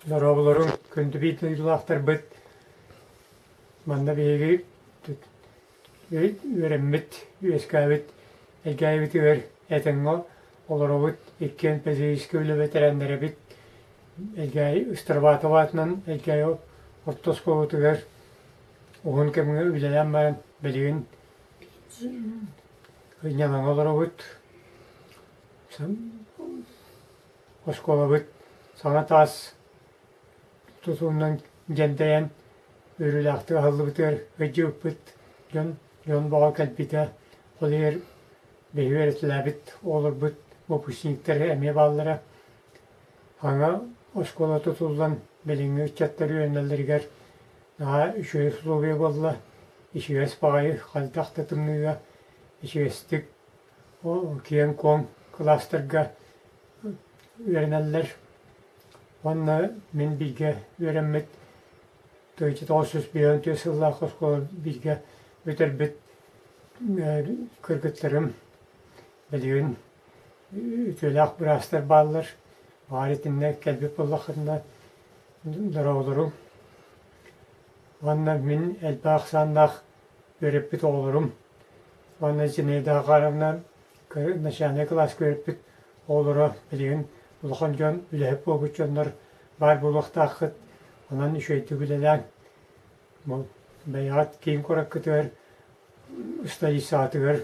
Дорооболоруҥ, күндү биир дойдулаахтарбыт! Манна биһиги үөрэммит, үөскээбит Элгээйибитигэр этэҥҥэ олоробут, иккиэн педагогическай үлэ бэтэрээннэрэбит. Элгээйи Ыстарбаатова аатынан Элгээйи орто оскуолатыгар уһун кэмҥэ үлэлээн баран билигин сынньалаҥҥа олоробут. Оскуолабыт саҥа таас тутуунан дьэндэйэн үөрүүлээхтик аһыллыбытыгар ыдьыыппыт дьон дьон бөҕө кэлбитэ. Ол иһигэр биһиги үөрэтилээбит оҕолорбут выпускниктар эмиэ бааллара. Саҥа оскуола тутуллан билиҥҥи ыччаттар үөрэнэллэригэр наһаа үчүгэй условия буолла. Ичигэс баҕайы хайдах да тымныыга ичигэстик киэҥ-куоҥ кылаастарга үөрэнэллэр. Уонна мин бииргэ үөрэммит 1954 сыллаах оскуола бииргэ бүтэрбит кыргыттарым билигин үтүөлээх быраастар бааллар. Баҕар итиннэ кэлбит буоллаххытына дорооболоруҥ. Уонна мин элбэх ахсааннаах үөрэппит оҕолорум уонна Зинаида Захаровна начальнай кылааска үөрэппит оҕолоро билигин улахан дьон, үлэһит буолбут дьоннор баар буолуохтааххыт. Онон үчүгэйдик үлэлээҥ. Бэйэҕит киин куораккытыгар, столицаҕытыгар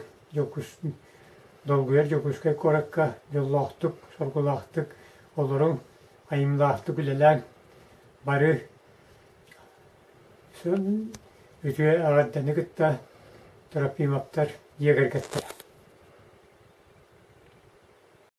долгуйар Дьокуускай куоракка дьоллоохтук, соргулаахтык олоруҥ, айымньылаахтык үлэлээҥ. Бары Үтүө эҕэрдэни кытта Трофимовтар дьиэ кэргэттэрэ.